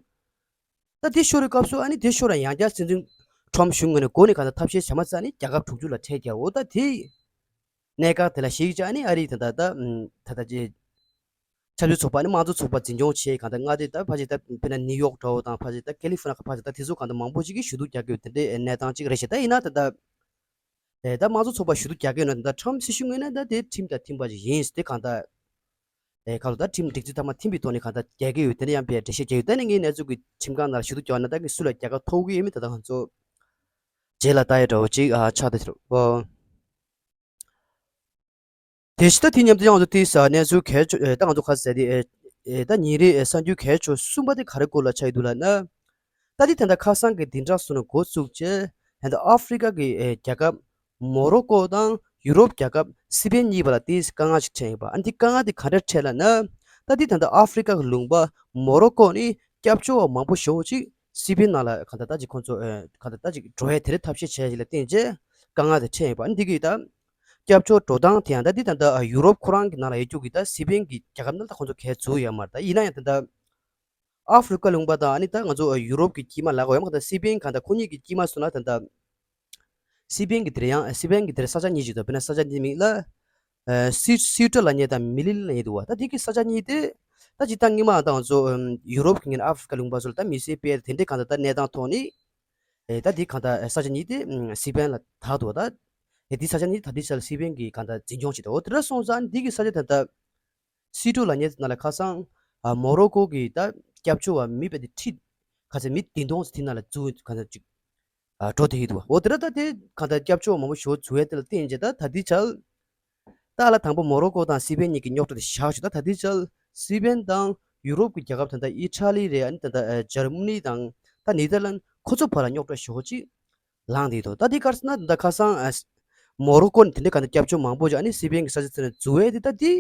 ད་དེ་ཤོར་བའི་སྐབས་སུ་ཨ་ནི་དེ་ཤོར་ར་ཡང་བསྐྱར་སྲིད་འཛིན་ཁྲོམ་གཞུང་ངོས་ནས་འགོ་ནས་གང་ལྟར་ཐབས་ཤེས་བྱ་མ་ཚར་ནི་རྒྱལ་ཁབ་དྲུག་ཅུ་ལ་ཁྲལ་རྒྱག་འོ་ད་དེ་གནད་འགག་དེ་ལ་གཞིགས་ཀྱང་ཨ་ནི་ཨ་རིའི་ད་ད་ད་ད་ད་ཅེ་ཆབ་སྲིད་ཚོགས་པ་ཨ་ནི་དམངས་གཙོ་ཚོགས་པ་འཛིན་སྐྱོང་བྱེད་གང་ལྟར་མངའ་སྡེ་ད་ཕལ་ཆེར་ད་དཔེར་ན་ནིའུ་ཡོག་འདྲ་བོ་དང་ཕལ་ཆེར་ད་ཀེ་ལི་ཧྥོ་ནི་ཡ་ཕལ་ཆེར་ད་དེ་ཚོ་གང་ལྟར་མང་པོ་ཞིག་གིས་ཞུ་གཏུག་རྒྱག་གི་ཡོད་དེ་འདྲའི་གནས་སྟངས་ཅིག་རེད་ཤག་ད་ཡིན་ན་ད་ད། ཨེ་ད་དམངས་གཙོ་ཚོགས་པ་ཞུ་གཏུག་རྒྱག་གི་ཡོད་ན་ད་ཁྲོམ་སྲིད་གཞུང་ངོས་ནས་ད་དེ་ཁྲིམས་དང་མཐུན་པ་ཞིག་ཡིན་དེ་གང་ལྟར་ཨེ་ག་ལ་ད་ཁྲིམས་སྒྲིག་འཛུགས་ཐ་མ་མཐུན་པའི་ཐོག་ནས་གང་ལྟར་རྒྱག་གི་ཡོད་དེ་འདྲ་ཡང་བས་འགྲེལ་བཤད་རྒྱག་ཡོད། ད་ནི་ངས་གནས་ཚུལ་གྱི་ཁྲིམས་ཁང་ནང་ཞུ་གཏུག་རྒྱག་ན་ད་ངས་སུ་ལ་རྒྱལ་ཁ་ཐོབ་གི་ཡོད་མེད་ད་ད་ང་ཚོ་རྗེས་ལ་ལྟ་ཡ་འདྲ་བོ་ཅིག་ཨ་ཆགས་ད་ཕྱིར་ཨོ། དེ་བཞིན་ད་དེ་མཉམ་དུ་ཡང་དུ་དེའི་ས་གནས་ཚུལ་གལ་ཆེ་ཨེ་ད་ང་ཚོ་ཁ་ཟེར་དེ་ཨེ་ཨེ་ད་ཉིན་རེའི་ཨེ་གསར་འགྱུར་གལ་ཆེ་ཤོས་གསུམ་པ་དེ་ག་རེ་སྐོར་ལ་ཆགས་ཡོད་འདུག་ལབ་ན། ད་དེ་ད་ལྟ་ཁ་སང་གི་བདུན་ཕྲག་གསུམ་ནས་འགོ་བཙུགས་བྱས་ད་ལྟ་ཨ་ཧྥི་རི་ཀ་གི་ཨེ་རྒྱལ་ཁབ་མོ་རོ་ཀོ་དང་ཡུ་རོབ་རྒྱལ་ཁབ་སི་པེན་གཉིས་བར་ལ་དེའི་དཀའ་ངལ་ཞིག་འཕྲད་ཡོད་པ། ཨ་ནི་དེ་དཀའ་ངལ་དེ་ག་འདྲ་འཕྲད་ལབ་ན། ད་དེ་ད་ལྟ་ཨ་ཧྥི་རི་ཀ་གི་ལུང་པ་མོ་རོ་ཀོ་ནས་སྐྱབས་བཅོལ་བ་མང་པོ་ཞེ་པོ་ཅིག་སི་པེན་ནང་ལ་གང་ལྟར་ད་ཅིག་ཁོང་ཚོ་ཨེ་གང་ལྟར་ད་ཅིག་འགྲོ་ཡ་དེ་རེད་ཐབས་ཤེས་བྱས་ཡ་ལ་བརྟེན་བྱས་དཀའ་ངལ་དེ་འཕྲད་ཡོད་པ། ཨ་ནི་འདི་གི་ད་སྐྱབས་བཅོལ་འགྲོ་སྟངས་དེ་ཡང་ད་འདི་ད་ལྟ་ཡུ་རོབ་ཁོ་རང་གི་ནང་ལ་ཡོད་རྒྱུ་གི་ད་སི་པེན་གི་རྒྱལ་ཁབ་ནང་ད་ཁོང་ཚོ་གས་འཛུལ་ཡོད་མ་རེད། ད་ཡིན་ན་ཡང་ད་ལྟ་ཨ་ཧྥི་རི་ཀ་ལུང་པ་དང་ཨ་ནི་ད་ང་ཚོ་ཡུ་རོབ་ཀྱི་དཀྱིལ་མ་ལ་གོ་ཡང་ད་སི་པེན་གང་ད་ཁོ་གཉིས་ཀྱི་དཀྱིལ་མ་སོང་ན་ད་ད་སི་པེན་གི་དེར་ཡང་སི་པེན་གི་དེར་ས་ཆ་གཉིས་ཅིག་ད་དཔེར་ན་ས་ཆ་འདི་མིང་ལ་ཨ་སི་སི་ཏྲ་ལབ་མཁན་དང་མི་ལི་ལབ་མཁན་འདུག་བ། ད་དེ་གི་ས་ཆ་གཉིས་དེ་ ད་སྤྱིར་བཏང་སྔོན་མ་ད་ང་ཚོ་ཨམ་ཡུ་རོབ་ཀྱི་ངོས་ནས་ཨ་ཧྥེ་རི་ཀ་ལུང་པ་ཚོ་ལ་ད་མི་སེར་སྤེལ་དེ་འདྲའི་གང་ལྟར་ད་གནས་སྟངས་ཐོག་ནས། ཨེ་ད་འདི་གང་ལྟར་ཨེ་ས་ཆ་གཉིས་དེ་ཨམ་སི་པན་ལ་དར་འདུག་བ། ད་ཨེ་འདི་ས་ཆ་གཉིས་ད་འདི་ས་ལ་སི་པན་གྱིས་གང་ལྟར་འཛིན་སྐྱོང་བྱེད་འདུག་འོ་དེ་འདྲ་སོང་ཙང་འདི་གི་ས་ཆ་ད་ལྟ་སི་ཀྲུ་ལབ་མཁན་ནང་ལ་ཁ་སང་ཨ་མོ་རོ་ཀོ་གི་ད་སྐྱབས་བཅོལ་བ་མི་དཔེ་དེ་ཁྲི་ག་ཚད་མི་བདུན་སྟོང་ཙམ་དེ་ནང་ལ་འཛུལ་གང་ལྟར་ཅིག་ཨ་འགྲོ་བསྡད་ཀྱི་འདུག་བ། འོ་དེ་འདྲ་ད་དེ་གང་ལྟར་སྐྱབས་བཅོལ་བ་མང་པོ་ཞེ་པོ་འཛུལ་ཡས་དེ་ལ་བརྟེན་བྱས་ད་ད་འདི་ཆར། ད་ལ་དང་པོ་མོ་རོ་ཀོ་དང་སི་པན་གཉིས་ཀྱི་རྙོག་དྲ་དེ་བཞག་ཞུ། ད་ད་ལྟའི་ཆར་སི་པན་དང་ཡུ་རོབ་ཀྱི་རྒྱལ་ཁབ་ད་ལྟ་ཨི་ཊ་ལི་རེད། ཨ་ནི་ད་ལྟ་ཨ་འཇར་མ་ནི་དང་ད་ནེ་དར་ལན་ཁོ་ཚོ་བར་ལ་རྙོག་དྲ་ཞེ་པོ་ཅིག་ལངས་བསྡད་འདུག་ད་འདི་ག་རེ་ཟེར་ན་ད་ལྟ་ཁ་སང་ཨ་མོ་རོ་ཀོ་ནས་དེ་འདྲའི་ག་ད་སྐྱབས་བཅོལ་མང་པོ་ཅིག་ཨ་ནི་སི་པན་གྱི་ས་ཆ་དེ་ནས་འཛུལ་བས་དེ་ད་འདི་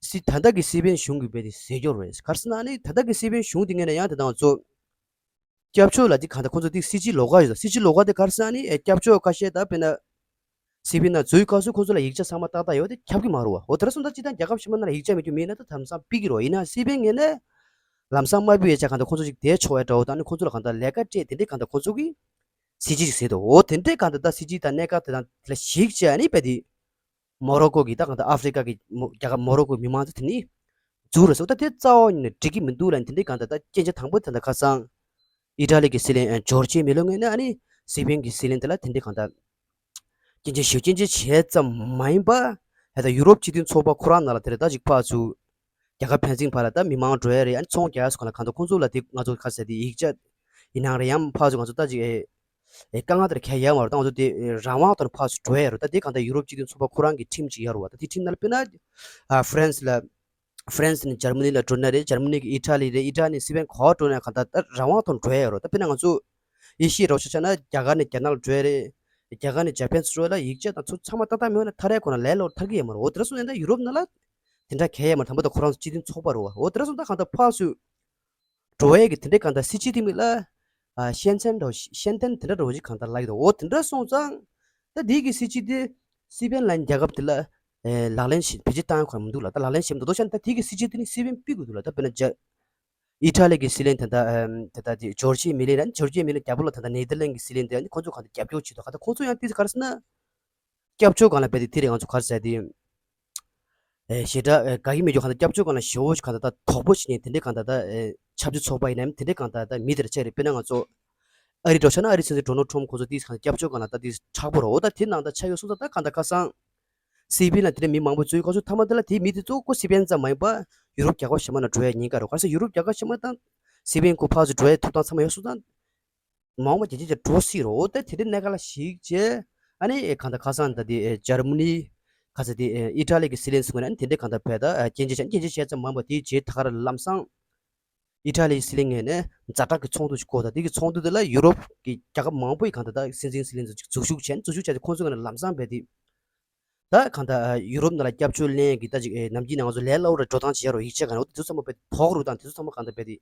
སི་ད་ལྟ་གི་སི་པན་གཞུང་གི་བས་དེ་ཟེར་སྐྱོར་རེད། ག་རེ་ཟེར་ན་ཨ་ནི་ད་ལྟ་གི་སི་པན་གཞུང་དེ་ངོས་ནས་ཡང་དེ་དང་ཚོ། སྐྱབས་བཅོལ་ལ་དེ་གང་ལྟར་ཁོང་ཚོ་དེ་སྲིད་ཇུས་ལོགས་ཀ་ཡོད། སྲིད་ཇུས་ལོགས་ཀ་དེ་ག་རེ་ཟེར་ན་ཨ་ནི་ཨེ་སྐྱབས་བཅོལ་ཁ་ཤས་ད་དཔེར་ན་སི་པན་ནང་འཛུལ་སྐབས་སུ་ཁོང་ཚོ་ལ་ཡིག་ཆ་ཚང་མ་ཏག་ཏག་ཡོད་དེ་ཁྱབ་ཀྱི་མ་རེད་བ། འོ་དེ་འདྲ་སོང་ཙང་སྤྱིར་བཏང་རྒྱལ་ཁབ་གཞན་པ་ནང་ལ་ཡིག་ཆ་མེད་རྒྱུ་མེད་ན་ད་དེང་སང་ཕུད་ཀྱི་རེད། ཡིན་ན་སི་པན་ངོས་ནས་ལམ་སང་དམའ་འབེབས་ཡས་ཆ་གང་ལྟར་ཁོང་ཚོ་ཅིག་བསྡད་ཆོག་ཡ་འདྲ་བོ་དང་ཨ་ནི་ཁོང་ཚོ་ལ་གང་ལྟར་ལས་ཀ་སྤྲད་དེ་འདྲའི་གང་ལྟར་ཁོང་ཚོ་གི་སྲིད་ཇུས་ཅིག་ཟེར་འདུག་འོ་དེ་འདྲའི་གང་ལྟར་ད་སྲིད་ཇུས་དང་གནད་འགག་དེ་དང་དེ་ལ་གཞིགས་བྱས་ཨ་ནི་དཔེ་དེ། མོ་རོ་ཀོ་གི་ད་གང་ལྟར་ཨ་ཧྥེ་རི་ཀ་གི་མོ་རྒྱལ་ཁབ་མོ་རོ་ཀོའི་མི་མང་ཚོ་དེ་ནི་འཛུལ་རེད་ཟེར། ད་དེ་རྩ་བ་ཉིད་ནས་འགྲིག་གི་མི་འདུག་ལབ་ནས་དེ་འདྲའི་གང་ལྟར་ད་སྐྱོན་ཆ་དང་པོ་དེ་ད་ཁ་སང་ཨི་ཊ་ལི་གི་སྲིད་བློན་ཨ་ཇོར་ཇི་མེ་ལོ་ངོས་ནས་ཨ་ནི་སི་པན་གྱི་སྲིད་བློན་དེ་ལ་དེ་འདྲའི་གང་ལྟར་སྐྱོན་ཆ་ཞེ་པོ་སྐྱོན་ཆ་བྱས་ཙམ་མ་ཡིན་པ། ད་ལྟ་ཡུ་རོབ་སྤྱི་མཐུན་ཚོགས་པ་ཁོ་རང་ནང་ལ་དེ་རེད་ད་ཅིག་ཕར་ཚུར་རྒྱལ་ཁབ་ཕན་ཚུན་བར་ལ་ད་མི་མང་འགྲོ་ཡ་རེད། ཨ་ནི་ཚོང་རྒྱག་ཡ་སོགས་གང་ལ་གང་ལྟར་ཁོང་ཚོ་ལ་དེ་ང་ཚོ་ཁ་གསལ་དེ་ཡིག་ཆ་ཡིན་ནའང་རེད། ཡང་ཕར་ཚུར་ང་ཚོ་ད་ཅིག་ཨེ་ཨེ་དཀའ་ངལ་དེར་འཁྱེར་ཡ་མ་རེད། ད་ང་ཚོ་དེ་རང་དབང་ཐོག་ནས་ཕར་ཚུར་འགྲོ་ཡ་རེད། ད་དེ་གང་ལྟར་ཡུ་རོབ་སྤྱི་མཐུན་ཚོགས་པ་ཁོ་རང་གི་ཁྲིམས་ཅིག་ཡོད་རེད་བ། ད་དེ་ཁྲིམས་ནང་ལ་དཔེར་ན་ཨ་ཧྥ་རན་སི་ལ་ཧྥ་རན་སི་ནས་འཇར་མ་ནི་ལ་འགྲོ་ན་རེད། འཇར་མ་ནི་གི་ཨི་ཊ་ལི་རེད། ཨི་ཊ་ལི་ནས་སི་པན་ག་པར་འགྲོ་ན་གང་ལྟར་ད་རང་དབང་ཐོག་ནས་འགྲོ་ཡ་ཡོད་རེད། ད་དཔེར་ན་ང་ཚོ་ཨེ་ཤི་ཡའི་རོགས་ཆ་ཆ་ན་རྒྱ་གར་ནས་རྒྱ་ནག་ལ་འགྲོ་ཡ་རེད། རྒྱ་གར་ནས་ཇ་པན་ཚུར་འགྲོ་ཡ་ལ་ཡིག་ཆ་དང་ཚུར་ཚང་མ་ཏག་ཏག་མེད་པ་ན་ཐར་ཡ་ཁོ་ན་ལས་སླ་པོ་ཐར་གི་ཡོད་མ་རེད། འོ་དེ་འདྲ་སོང་ནས་ད་ཡུ་རོབ་ནང་ལ་དེ་འདྲ་གལ་ཡོད་མ་རེད། དང་པོ་ད་ཁོ་རང་ཚོ་སྤྱི་མཐུན་ཚོགས་པ་རེད་བ། འོ་དེ་འདྲ་སོང་ད་གང་ལྟར་ཕར་ཚུར་འགྲོ་ཡས་ཀྱི་དེ་འདྲའི་གང་ལྟར་སྲིད་ཇུས་དེ་མིན་ལ། ཨ་ཤན་ཆན་འདྲ་བོ་ཤན་ཐན་དེ་འདྲ་འདྲ་བོ་ཞིག་གང་ལྟར་ལབ་ཀྱི་འདུག་འོ་དེ་འདྲ་སོང་ཙང་། ད་འདི་གི་སྲིད་ཇུས་དེ་སི་པན་ལ་རྒྱལ་ཁབ་དེ་ལ་ཨེ་ལག་ལེན་བྱེད་བེད་སྤྱོད་བཏང་ཡ་ཁོ་རང་མི་འདུག་ལ། ད་ལག་ལེན་བྱེད་མི་འདུག་དོ་ཤ་ད་འདི་གི་སྲིད་ཇུས་དེ་ནི་སི་པན་ཕུད་དགོས་འདུག་ལ། ད་དཔེར་ན་ཇ་ཨི་ཊ་ལི་གི་སྲིད་བློན་དེ་འདྲ་ཨེམ་དེ་ད་དེ་ཇོར་ཇི་མེ་ལི་ན་ཇོར་ཇི་མེ་ལི་རྒྱལ་པོ་ལ་ད་ད་ནེ་དར་ལན་གི་སྲིད་བློན་དེ་ཨ་ནི་ཁོང་ཚོ་གང་ལྟར་རྒྱབ་སྐྱོར་བྱེད་དོ། གང་ལྟར་ཁོང་ཚོ་ཡང་དེ་ག་རེ་ཟེར་ན། སྐྱབས་བཅོལ་སྒང་ལ་རྦད་དེ་དེ་རེད། ང་ཚོ་ག་རེ་ཟེར་དེ། ཨེ་ཞེ་དྲག་ཨེ་དགའ་གི་མེད་རྒྱུ་གང་ལྟར་སྐྱབས་བཅོལ་སྒང་ལ་ཞེ་པོ་ཞིག་གང་ལྟར་ད་དོགས་པོ་བྱེད་མཁན་དེ་འདྲའི་གང་ལྟར་ད་ཨེ་ཆབ་སྲིད་ཚོགས་པ་ཡིན་ནའི་དེ་འདྲའི་གང་ལྟར་ད་མི་དེ་འདྲ་ཆགས་རེད། དཔེར་ན་ང་ཚོ་ཨ་རི་འགྲོ་ཆ་ན་ཨ་རི་སྲིད་འཛིན་ཌོ་ནལ་ཊམ་ཁོང་ཚོ་དེ་གང་སྐྱབས་བཅོལ་སྒང་ལ་ད་དེ་དྲག་པོ་རེད། འོ་ད་དེ་ནང་ད་ཆགས་ཡོད་སོང་ཙང་ད་གང་ལྟར་ཁ་སང་སི་པན་ལ་དེ་འདྲའི་མི་མང་པོ་འཛུལ་ཁ་སང་མཐའ་མ་དེ་ལ་དེ་མི་དེ་ཚོ་ཁོ་སི་པན་ཙམ་མ་ཡིན་པ་ཡུ་རོབ་རྒྱལ་ཁབ་གཞན་པ་ནང་འགྲོ་ཡ་ཉེན་ཁ་རེད། ག་རེ་ཟེར་ཡུ་རོབ་རྒྱལ་ཁབ་གཞན་པ་དང་སི་པན་ཁོ་ཕར་ཚུར་འགྲོ་ཡ་ཐོབ་ཐང་ཚང་མ་ཡོད་སོང་ཙང་། མ་འོངས་པ་རྒྱལ་སྤྱི་ཆ་འགྲོ་སྲིད་རོ། ད་དེ་འདྲའི་གནད་འགག་ལ་གཞིགས་བྱས་ཨ་ནི་གང་ལྟར་ཁ་སང་ད་དེ་འཇར་མ་ནི་ག་ཚོད་དེ་ཨི་ཊ་ལི་གི་སྲིད་བློན་ཟེར་དགོས་ན་ཨ་ནི་དེ་འདྲའི་གང་ལྟར་བས་ད་སྐྱོན་བརྗོད་བྱས་སྐྱོན་བརྗོད་བྱས་ཙམ་མ་ཡིན་པ་དེའི་རྗེས་ད་ག་ར་ལམ་སང་ཨི་ཊ་ལི་སྲིད་བློན་ངོས་ནས་ཛ་དྲག་གི་ཚོགས་འདུ་ཞིག་བསྐོངས། ད་དེ་གི་ཚོགས་འདུ་དེ་ལ་ཡུ་རོབ་ཀྱི་རྒྱལ་ཁབ་མང་པོ་ཡི་གང་ལྟར་ད་སྲིད་འཛིན་སྲིད་བློན་ཚོ་ཅིག་འཛུལ་ཞུགས་བྱས་ནས་འཛུལ་ཞུགས་བྱས་ཏེ་ཁོང་ཚོའི་ངོས་ནས་ལམ་སང་བས་དེ་ད་གང་ལྟར་ཡུ་རོབ་ནང་ལ་སྐྱབས་བཅོལ་ལེན་གྱི་ད་ཅིག་ནམ་རྒྱུན་ནང་ང་ཚོ་ལས་སླ་པོ་ར་འགྲོ་སྟངས་བྱེད་ཡ་རོ་ཡིག་ཆ་གང་རོ་དེ་ཚོ་ཚང་མ་བས་དོག་རུ་དང་དེ་ཚོ་ཚང་མ་གང་ལྟར་བས་དེ།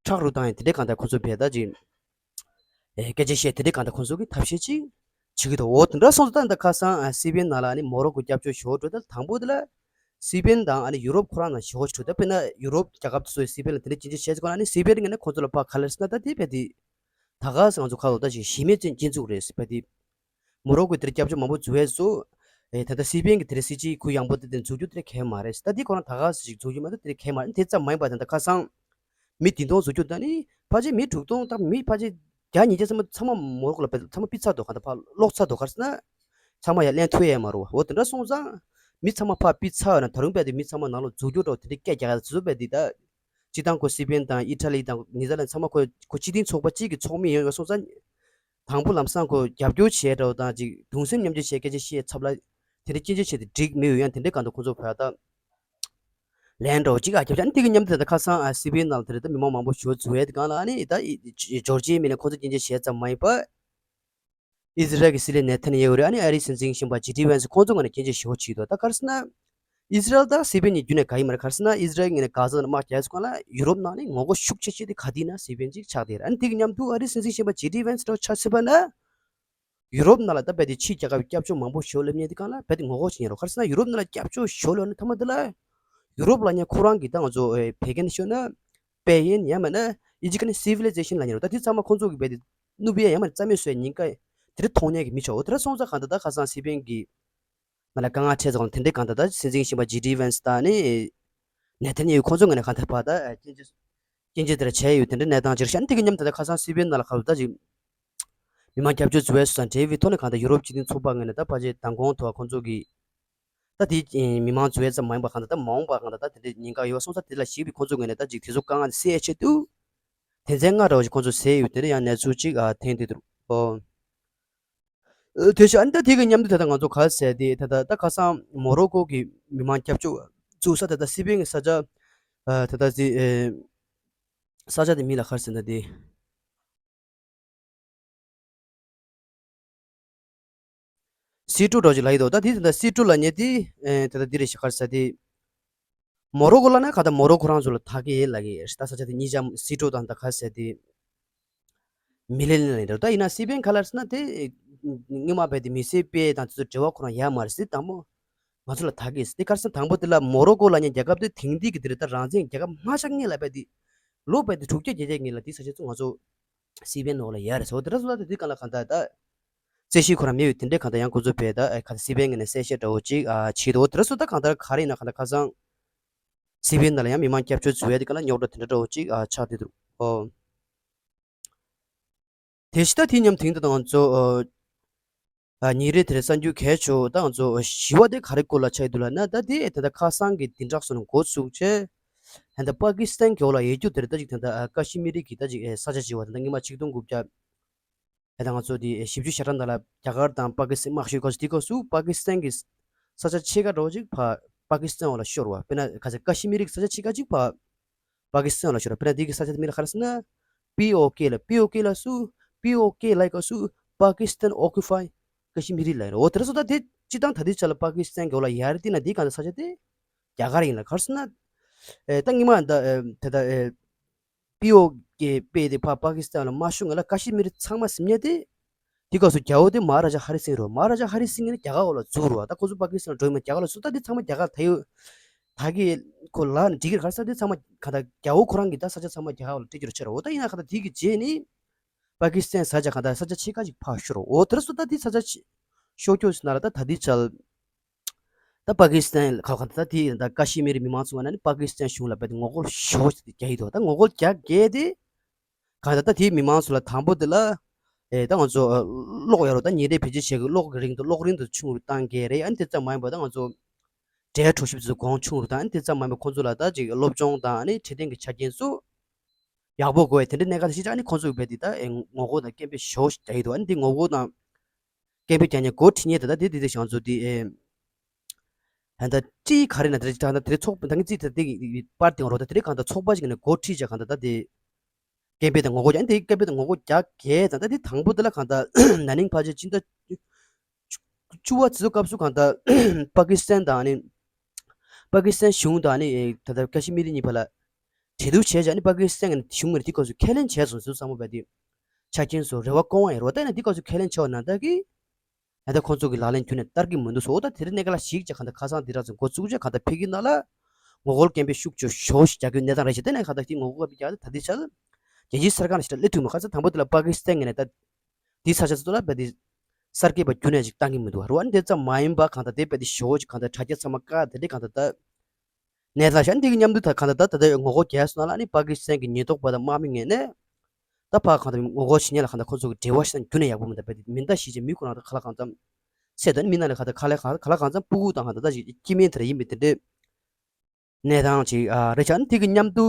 ཁྲག་རུ་བཏང་ཡང་དེ་འདྲའི་གང་ལྟར་ཁོ་ཚོ་བས་ད་ཅིག་ཨེ་སྐད་ཆ་བཤད་དེ་འདྲའི་གང་ལྟར་ཁོ་ཚོ་གི་ཐབས་ཤེས་ཅིག་བྱེད་ཀྱི་འདུག་འོ་དེ་འདྲ་སོང་ཙང་ད་ཁ་སང་ཨ་སི་པན་ནང་ལ་ཨ་ནི་མོ་རོ་ཀོ་སྐྱབས་བཅོལ་ཞོར་འགྲོ་ད་དང་པོ་དེ་ལ་སི་པན་དང་ཨ་ནི་ཡུ་རོབ་ཁོ་རང་ནང་ཞོར་འགྲོ་ད་དཔེར་ན་ཡུ་རོབ་རྒྱལ་ཁབ་དེ་ཚོས་སི་པན་ལ་དེ་འདྲའི་སྐྱོན་བརྗོད་བྱས་ཚེ་ཁོ་ན་ཨ་ནི་སི་པན་ངོས་ནས་ཁོ་ཚོ་ལ་ཕར་ག་ལེར་ཟེར་ན་ད་དེ་བས་དེ་ད་ག་ཟེ་ང་ཚོ་ཁ་ལོ་ད་ཅིག་གཞི་མེད་ཅན་སྐྱེ་འཛུགས་རེད་ཟེར་བས་དེ། མོ་རོ་ཀོའི་དེར་སྐྱབས་བཅོལ་མང་པོ་འཛུལ་བས་སུ། ཨེ་ད་ལྟ་སི་པན་གྱི་དེར་སྲིད་ཇུས་གུ་ཡངས་པོ་དེ་དེ་འཛུགས་རྒྱུ་དེར་གལ་མ་རེད། ད་འདི་ཁོ་རང་ད་ག་ཟེ་ཞིག་འཛུགས་རྒྱུ་མ་གཏོགས་དེར་གལ་མ་རེད། དེ་ཙམ་མ་ཡིན་པ་ད་ལྟ་ཁ་སང་མི་བདུན་སྟོང་འཛུལ་རྒྱུ་ད་ནི་ཕལ་ཆེར་མི་དྲུག་སྟོང་ད་མི་ཕལ་ཆེར་བརྒྱ་ཉིས་བརྒྱ་ཚང་མ་ཚང་མ་མོ་རོ་ཀོ་ལ་ཕར་ཚང་མ་ཕུད་ཚར་འདུག་ག་ད་ཕར་སློག་ཚར་འདུག་ག་རེ་ཟེར་ན། ཚང་མ་ཡར་ལེན་ཐུབ་ཡས་མ་རེད་བ། འོ་དེ་འདྲ་སོང་ཙང་མི་ཚང་མ་ཕར་ཕུད་ཚར་བ་ན་ད་རུང་བས་དེ་མི་ཚང་མ་ནང་ལོགས་འཛུལ་རྒྱུ་འདྲ་བོ་དེ་འདྲའི་སྐད་རྒྱག་ཡ་དེ་ཚོ་བས་འདི་ད། སྤྱིར་བཏང་ཁོ་སི་པན་དང་ཨི་ཊ་ལི་དང་ནེ་དར་ལན་ཚང་མ་ཁོ་ཁོ་སྤྱི་མཐུན་ཚོགས་པ་གཅིག་གི་ཚོགས་མི་ཡོད་པ་སོང་ཙང་། དང་པོ་ལམ་སང་ཁོ་རྒྱབ་སྐྱོར་བྱས་འདྲ་བོ་དང་ཅིག་གདུང་སེམས་མཉམ་སྐྱེད་བྱས་སྐད་ཆ་བཤད་ཚབ་ལ། དེ་འདྲ་སྐྱོན་བརྗོད་བྱས་ཏེ་འགྲིག་མི་ཡོད་ཡང་དེ་འདྲའི་གང་དུ་ཁོ་ཚོ་བོད་ད། ལན་འདྲ་བོ་གཅིག་ཨ་རྒྱབ་ཆ་ནི་དེ་གི་མཉམ་དུ་ད་ཁ་སང་ཨ་སི་པན་ནང་ལ་དེ་རེད་ད་མི་མང་མང་པོ་ཞུ་འཛུལ་བས་དེ་གང་ལ་ཨ་ནི་ད་ཇོར་ཇི་མི་ནས་ཁོ་ཚོ་སྐྱོན་བརྗོད་བྱས་ཙམ་མ་ཡིན་པ། ཨི་ཟི་རལ་གྱི་སྲིད་བློན་ནེ་ཐན་ཡེ་ཧུ་རེད། ཨ་ནི་ཨ་རིའི་སྲིད་འཛིན་གཞོན་པ་ཇེ་ཌི་ཝན་སི་ཁོང་ཚོ་ངོས་ནས་སྐྱོན་བརྗོད་ཞེ་པོ་བྱས་འདུག་ད་ག་རེ་ཟེར་ན། ཨི་ཟི་རལ་དང་སི་པན་གཉིས་རྒྱུན་ནས་དགའ་ཡི་མ་རེད། ག་རེ་ཟེར་ན་ཨི་ཟི་རལ་ངོས་ནས་གྷ་ཟ་ནང་དམག་རྒྱག་ཡོད་ཙང་ལ་ཡུ་རོབ་ནང་ནས་ངོ་རྒོལ་ཤུགས་ཆེ་ཤོས་དེ་ག་དུས་ན་སི་པན་ཅིག་ཆགས་བསྡད་རེད། ཨ་ནི་དེ་གི་མཉམ་དུ་ཨ་རིའི་སྲིད་འཛིན་གཞོན་པ་ཇེ་ཌི་ཝན་སི་འདྲ་བོ་ཆ་མཚོན་པ་ན། ཡུ་རོབ་ནང་ལ་ད་རྦད་དེ་ཕྱིའི་རྒྱལ་ཁབ་ཀྱི་སྐྱབས་བཅོལ་མང་པོ་ཞིག་སླེབས་མཁན་དེ་གང་ལ་རྦད་དེ་ངོ་རྒོལ་བྱེད་མཁན་རེད། ག་རེ་ཟེར་ན་ཡུ་རོབ་ནང་ལ་སྐྱབས་བཅོལ་ཞིག་སླེབས་ནས་མཐའ་མ་དེ་ལ། ཡུ་རོབ་ལབ་མཁན་ཁོ་རང་གི་ད་ང་ཚོ་བོད་སྐད་ནས་ཤོད་ན། དཔལ་ཡོན་ཡང་མིན་ན་ཨི་ཇི་ཀ་ནི་སི་ཝི་ལི་ཛེ་ཤན་ལབ་མཁན་རེད། ད་དེ་ཚང་མ་ཁོང་ཚོ་གི་རྦད་དེ་ནུབ་ཡས་ཡང་མིན་ན་རྩ་མེད་བཟོ་ཡས་ཉེན་ཁ་དེ་འདྲ་མཐོང་མཁན་གྱི་མི་ཆོག་འོ་དེ་འདྲ་སོང་ཙང་གང་ལྟར་ད་ཁ་སང་སི་པན་གྱི་ང་ལ་དཀའ་ངལ་འཕྲད་ཙང་དེ་འདྲའི་གང་ལྟར་ད་སྲིད་འཛིན་གཞོན་པ་ཇེ་ཌི་ཝན་སི་དང་ནི། ནེ་ཐན་ཡ་ཧུ་ཁོང་ཚོ་ངོས་ནས་གང་ལྟར་ཕར་ད་སྐྱོན་བརྗོད་སྐྱོན་བརྗོད་དེ་འདྲ་བྱས་ཡོད། དེ་འདྲའི་གནས་སྟངས་ཅིག་རེད་ཤག་དེ་གི་མཉམ་དུ་ད་ཁ་སང་སི་པན་ནང་ལ་ཁ་ལོ་ད་ཅིག་མི་མང་སྐྱབས་བཅོལ་འཛུལ་བའི་སོ་སོ་དང་འབྲེལ་བའི་ཐོག་ནས་གང་ལྟར་ཡུ་རོབ་སྤྱི་མཐུན་ཚོགས་པ་ངོས་ནས་ད་ཕལ་ཆེར་མདང་དགོང་ཐོག་ཁོང་ཚོ་གི་ད་དེ་མི་མང་འཛུལ་བ་ཙམ་མ་ཡིན་པར་གང་ལྟར་ད་མ་འོངས་པར་གང་ལྟར་ད་དེ་འདྲའི་ཉེན་ཁ་ཡོད་པ་སོང་ཙང་དེ་ལ་གཞིགས་པའི་ཁོང་ཚོ་ངོས་ནས་ད་ཅིག་དེ་ཚོ་དཀའ་ངལ་སེལ་ཡ་ཆེད་དུ་དོན་ཚན་ལྔ་འདྲ་བོ་ཞིག་ཁོང་ཚོ་ཟེར་ཡོད། དེ་འདྲ་ཡང་གནས་ཚུལ་ཅིག་ཨ་ཐེངས་འདི་འདུག་ཨོ། ཨ་དེ་བཞིན་ཨ་ནི་ད་དེ་གི་མཉམ་དུ་ད་ལྟ་ང་ཚོ་ག་རེ་ཟེར་དེ་ད་ལྟ་ད་ཁ་སང་མོ་རོ་ཀོ་གི་མི་མང་སྐྱབས་བཅོལ་བཙུགས་ས་ད་ལྟ་སི་པན་གི་ས་ཆ་ཨ་ད་ལྟ་སི་ཨེ་ས་ཆ་དེ་མིང་ལ་ག་རེ་ཟེར་ན་དེ། སི་ཀྲོ་འདྲ་ཅིག་ལབ་ཡི་འདུག་ད་དེ་ད་ལྟ་སི་ཀྲོ་ལབ་མཁན་དེ་ཨེ་ད་ལྟ་འདི་རེད་ཤག་ག་རེ་ཟེར་དེ། མོ་རོ་ཀོ་ལབ་ན་ག་ད་མོ་རོ་ཀོ་རང་ཚོ་ལ་ཐག་གི་ཡིན་ལབ་ཀྱི་ཡོད་རེད། ད་ས་ཆ་དེ་གཉིས་ཆ་སི་ཀྲོ་དང་ད་ག་རེ་ཟེར་དེ། མི་ལེ་ལེ་ལ་ཡིན་འདྲ། ད་ཡིན་ན་སི་པན་ག་ལ་རེད་ཟེར་ན་དེ་སྔོན་མ་བས་དེ་མི་སེར་སྤེལ་དང་དེ་ཚོ་འབྲེལ་བ་ཁོ་རང་ཡོད་མ་རེད་ཟེར། དང་པོ་ང་ཚོ་ལ་ཐག་གི་ཡིན་ཟེར། དེ་ག་རེ་ཟེར་ན་དང་པོ་དེ་ལ་མོ་རོ་ཀོ་ལབ་མཁན་རྒྱལ་ཁབ་དེ་དེང་དུས་ཀྱི་དེ་རེད། ད་རང་བཙན་རྒྱལ་ཁབ་མ་ཆགས་སྔོན་ལ་བས་དེ་ལོ་བས་དེ་དྲུག་བརྒྱ་བརྒྱད་བརྒྱ་སྔོན་ལ་དེ་ས་ཆ་ཚོ་ང་ཚོ་སི་པན་ནང་ལ་ཡོད་རེད་ཟེར། འོ་དེ་འདྲ་སོང་ཙང་དེ་དུས་གང་ལ་གང་ལྟར་ད་རྩོད་གཞི་ཁོ་རང་མེད་པའི་དེ་འདྲའི་གང་ལྟར་ཡང་ཁོ་ཚོ་བས་ད་ག་ད་སི་པན་ངོས་ནས་གསལ་བཤད་འདྲ་བོ་ཅིག་ཨ་བྱས་འདུག་འོ་དེ་འདྲ་སོང་ཙང་ད་གང་ལྟར་ག་རེ་ཡིན་ན་གང་ལྟར་ཁ་སང་སི་པན་ནང་ལ་ཡང་མི་མང་སྐྱབས་བཅོལ་འཛུལ་ཡ་དེ་ག་ལ་རྙོག་དྲ་དེ་འདྲ་འདྲ་བོ་ཅིག་ཨ་ཆགས་བསྡད་འདུག་ཨོ། དེ་བཞིན་ད་དེ་མཉམ་དེང་དུ་ང་ཚོ་ཨ་ཉིན་རེ་དེར་གསར་འགྱུར་གལ་ཆེ་བོ་ད་ང་ཚོ་ཞི་བ་དེ་ག་རེ་སྐོར་ལ་ཆགས་འདུག་ལབ་ན། ད་དེ་ད་ལྟ་ཁ་སང་གི་བདུན་ཕྲག་སོ་ནས་འགོ་བཙུགས་བྱས། ད་ལྟ་པ་ཀི་སི་ཐན་གྱི་འོག་ལ་ཡོད་རྒྱུ་དེར་ད་ཅིག་ད་ལྟ་ཀ་ཤི་མི་རི་གི་ད་ཅིག་ས་ཆ་ཅིག་བ་ད་ལྟ་སྔོན་མ་ཆིག་སྟོང་དགུ་བརྒྱ་ད་ལྟ་ང་ཚོ་དེ་བཞི་བཅུ་ཞེ་གྲངས་ནང་ལ་རྒྱ་གར་དང་པ་ཀི་སི་ཐན་དམག་ཤོད་སྐབས་སུ་དེ་སྐབས་སུ་པ་ཀི་སི་ཐན་གྱི་ས་ཆ་ཕྱེད་ཀ་འདྲ་བོ་ཅིག་ཕར་པ་ཀི་སི་ཐན་འོག་ལ་ཤོར་བ། དཔེར་ན་ག་ཚོད་ཀ་ཤི་མི་རི་གི་ས་ཆ་ཕྱེད་ཀ་ཅིག་ཕར་པ་ཀི་སི་ཐན་ལ་ཤོར་བ། དཔེར་ན་འདི་གི་ས་ཆ་དེ་མིང་ལ་ག་རེ་ཟེར་ན། པི་ཨོ་ཀེ་ལ། པི་ཨོ་ཀེ་ལ་སུ། པི་ཨོ་ཀེ་ལ་ག་སུ། པ་ཀི་སི་ཐན་ཨོ་ཀུ་པའི་ཀ་ཤི་མི་རི་ལ་ཡིན་རོ། དེ་ར་སོ་ད་དེ་སྤྱི་བཏང་ད་དེ་ཆ་ལ་པ་ཀི་སི་ཐན་གི་འོག་ལ་ཡར་དེ་ན་དེ་གང་ལ་ས་ཆ་དེ་རྒྱ་གར་ཡིན་ལ། ག་རེ་ཟེར་ན། ཨེ་ད་སྔོན་མ་ད་ཨེ་དེ་ད་ཨེ་པི་ཨོ་ཀེ་པེ་དེ་ཕ་པ་ཀི་སི་ཐན་ལ་མ་ཤོང་ང་ལ་ཀ་ཤི་མི་རི་ཚང་མ་ཟིན་ཉེ་དེ། དེ་སྐབས་སུ་རྒྱལ་པོ་དེ་མ་ཧ་ར་ཇ་ཧ་རི་སིང་རེད། མ་ཧ་ར་ཇ་ཧ་རི་སིང་ནི་རྒྱ་གར་འོག་ལ་འཛུལ་རེད་བ། ད་ཁོ་ཚོ་པ་ཀི་སི་ཐན་འགྲོ་ཡི་མ་རྒྱ་གར་ལ་འཛུལ། ད་དེ་ཚང་མ་རྒྱ་གར་ད་ཡོད། ད་གི་ཁོ་ལ་ནི་འགྲིག་གི་རེད། ག་རེ་ཟེར་ན་དེ་ཚང་མ་ག་ད་རྒྱལ་པོ་ཁོ་རང་གི་ད་ས་ཆ་ཚང་མ་རྒྱ་གར་འོག་ལ་སྤྲད་རྒྱུ་རེད་ཆེ་རེད་བ། ད་ཡིན་ན་ག་ད་དེ་གི་རྗེས་ནི་པ་ཀི་སི་ཐན་ས་ཆ་ག་ད་ས་ཆ་ཕྱེད་ཀ་ཅིག་ཕར་ཤོར་རེད། འོ་དེ་ར་སོ་ད་དེ་ས་ཆ་ཕྱི་ཤོར་རྒྱུ་ཟེར་ན་ལ་ད་ད་དེ་ཆ་ལ་ད་པ་ཀི་སི་ཐན་ག་ག་ད་དེ་ད་ཀ་ཤི་མིར་མི་མང་ཚོ་ནས་ནི་པ་ཀི་སི་ཐན་གཞུང་ལ་རྦད་དེ་ངོ་རྒོལ་ཞེ་པོ་ཞིག་རྒྱག་གི་འདུག་ད་ངོ་རྒོལ་རྒྱག་གལ་ཏེ། གང་ལྟར་ད་དེའི་མི་མང་ཚོ་ལ་དང་པོ་དེ་ལ། ཨེ་ད་ང་ཚོ་ཨ་གློག་ཡོད་རེད། ད་ཉིན་རེ་བེད་སྤྱོད་བྱེད་དགོས། གློག་གི་རིན་དེ་གློག་རིན་དེ་ཆུང་རུ་བཏང་གི་རེད། ཨ་ནི་དེ་ཙམ་མ་ཡིན་པ་ད་ང་ཚོ་འབྲས་གྲོ་ཞིབ་ཚོ་གོང་ཆུང་རུ་བཏང་། ཨ་ནི་དེ་ཙམ་མ་ཡིན་པ་ཁོང་ཚོ་ལ་ད་ཅིག་སློབ་སྦྱོང་དང་ཨ་ནི་འཕྲོད་བསྟེན་གྱི་ཆ་རྐྱེན་ཚོ་ཡག་པོ་དགོས། དེ་འདྲའི་གནད་འགག་དེ་ཞིག་ཨ་ནི་ཁོང་ཚོ་རྦད་དེ་ད་ཨེ་ངོ་རྒོལ་དང་སྐད་འབོད་ཞེ་པོ་ཞིག་རྒྱག་གི་འདུག་ཨ་ནི་དེ་ངོ་རྒོལ་དང་སྐད་འབོད་རྒྱག་མཁན་འགོ་ཁྲིད་མཁན་དེ་ད་དེ་དེ་དེ་ང་ཚོ་དེ་ཨེ། ད་ལྟ་ཅི་ག་རེ་ན་དེ་ད་ལྟ་དེ་ཚོགས་ད་ངས་ཅི་ད་དེ་པར་དེ་རོ་ད་དེ་རེད། གང་ལྟར་ཚོགས་པ་ཞིག་ནས་འགོ་ཁྲིད་བྱས་གང་ལྟར་ད་དེ་སྐད་འབོད་དང་ངོ་རྒོལ་རྒྱག་དེ་སྐད་འབོད་དང་ངོ་རྒོལ་རྒྱག་གལ་ད་ད་དེ་དང་པོ་དེ་ལ་གང་ལྟར་ན་ནིང་ཕལ་ཆེར་སྤྱི་ཟླ་བཅུ་པ་ཚོའི་སྐབས་སུ་གང་ལྟར་པ་ཀི་སི་ཐན་དང་ནི་པ་ཀི་སི་ཐན་གཞུང་དང་ནི་ད་ལྟ་ཀ་ཤི་མི་རི་གཉིས་བར་ལ་གྲོས་བསྡུར་བྱས་བྱས་ནི་པ་ཀི་སི་ཐན་གྱི་གཞུང་ངོས་ནས་དེ་སྐབས་སུ་ཁས་ལེན་བྱས་སོང་ཟེར་བསམ་བློ་བས་དེ་ཆ་རྐྱེན་སོགས་རེ་བ་སྐོང་བ་ཡིན་རོ། ད་ནི་དེ་སྐབས་སུ་ཁས་ལེན་བྱས་པ་ན་ད་གི་ད་ལྟ་ཁོང་ཚོ་གི་ལག་ལེན་ཁྱོན་ནས་བསྟར་གྱི་མི་འདུག་ཟེར། འོ་ད་དེ་རིང་གནད་འགག་ལ་གཞིགས་བྱས་གང་ལྟར་ཁ་སང་འདི་རག་ཚོ་འགོ་བཙུགས་བྱས་གང་ལྟར་ཕ་གི་ནང་ལ་ངོ་རྒོལ་སྐད་འབོད་ཤུགས་ཆེ་ཤོས་ཤིག་རྒྱག་རྒྱུའི་གནས་སྟངས་རེད་ཤག་དེ་ནས་གང་ལྟར་དེ་ངོ་རྒོལ་སྐད་འབོད་རྒྱག་ད་དེ་ཆ་ལ་རྒྱལ་སྤྱིའི་གསར་ཁང་ནས་ཞེ་དྲག་སླེབས་ཐུབ་མེད། ག་ཚོད་དང་པོ་དེ་ལ་པ་ཀི་སི་ཐན་ངོས་ནས་ད་དེ་ས་ཆ་ཚོ་ལ་བས་དེ་གསར་འགོད་པ་རྒྱུན་ནས་ཅིག་བཏང་གི་མི་འདུག་རེད་བ། འདི་ཙམ་མ་ཡིན་པ་གང་ལྟར་དེ་བས་དེ་ཞེ་པོ་ཅིག་གང་ལྟར་དྲ་རྒྱ་ཚང་མ་བཀག་དེ་འདྲས་གང་ལྟར་ད། གནས་སྟངས་ཤིག་ཨ་ནི་འདི་གི་མཉམ་དུ་ད་གང་ལྟར་ད་ད་ལྟ་ངོ་རྒོལ་རྒྱག་སོང་ན་ལ་ཨ་ནི་པ་ཀི་སི་ཐན་གྱི་ཉེན་རྟོག་པ་དང་དམག་མི་ངོས་ནས་ད་ཕར་གང་ལྟར་ངོ་རྒོལ་བྱེད་མཁན་ལ་གང་ལྟར་ཁོ་ཚོ་གི་འབྲེལ་བ་ཞིག་དང་རྒྱུན་ནས་ཡག་པོ་མི་འདུག་པས། མི་འདང་ཞིག་བྱས་མི་ཁོ་རང་ད་ག་ལ་གང་འཚམ་སེ་ད་ནི་མི་ནང་ལ་གང་ལྟར་ག་ལ་གང་ག་ལ་གང་འཚམ་སྤུ་གུ་དང་གང་ལྟར་ད་ཅིག་སྐྱེ་དམན་དེ་འདྲ་ཡིན་པའི་དེ་འདྲའི་གནས་སྟངས་ཅིག་ཨ་རེད་ཤག་ཨ་ནི་དེ་གི་མཉམ་དུ་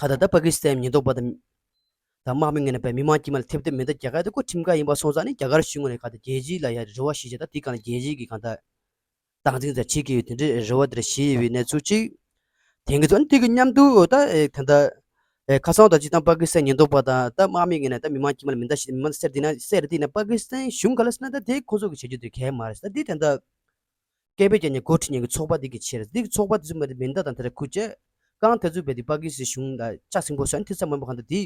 གང་ལྟར་ད་པ་ཀི་སི་ཐན་ཉེན་རྟོག་པ་དང་ད་དམག་མི་ངོས་ནས་པས་མི་མང་དཀྱིལ་མ་ལ་ཐེབས་ཐེབས་མི་འདང་རྒྱག་ག་ཡ་དེ་ཁོ་ཁྲིམས་འགལ་ཡིན་པ་སོང་ཙང་ནི་རྒྱ་གར་གཞུང་ངོས་ནས་གང་ལྟར་རྒྱལ་སྤྱི་ལ་ཡ་རེ་བ་ཞིག་བྱས་ད་དེ་གང་ལྟར་རྒྱལ་སྤྱི་གི་གང་ལྟར་སྟངས་འཛིན་ཙམ་བྱེད་ཀྱི་ཡོད། དེ་འདྲའི་རེ་བ་དེ་འདྲ་བཞེས་ཡོད་པའི་གནས་ཚུལ་ཅིག་དེང་གི་ཚོ་ཨ་ནི་དེ་གི་མཉམ་དུ་ད་ཨེ་ད་ལྟ་ཨེ་ཁ་སང་ད་སྤྱིར་བཏང་པ་ཀི་སི་ཐན་ཉེན་རྟོག་པ་དང་ད་དམག་མི་ངོས་ནས་ད་མི་མང་དཀྱིལ་མ་ལ་མི་འདང་ཞིག་མི་མང་སེར་དེ་ན་སེར་དེ་ན་པ་ཀི་སི་ཐན་གཞུང་ག་ལ་ཟེར་ན་ད་དེ་ཁོ་ཚོ་གི་བྱེད་རྒྱུ་དེ་གལ་མ་རེད། ད་དེ་ད་ལྟ་སྐད་འབོད་རྒྱག་མཁན་འགོ་ཁྲིད་མཁན་གི་ཚོགས་པ་དེ་གི་ཆེད་རེད། དེ་གི་ཚོགས་པ་དེ་ཚོ་མ་རེད་མི་འདང་དང་དེ་འདྲ་ཁུལ་བྱས་གང་དེ་ཚོ་བས་དེ་པ་ཀི་སི་ཐན་གཞུང་ལ་ལྕགས་སྲིན་པོ་ཟེར་ཨ་ནི་དེ་ཚོ་མ་ཡིན་པ་གང་ལྟར་དེ།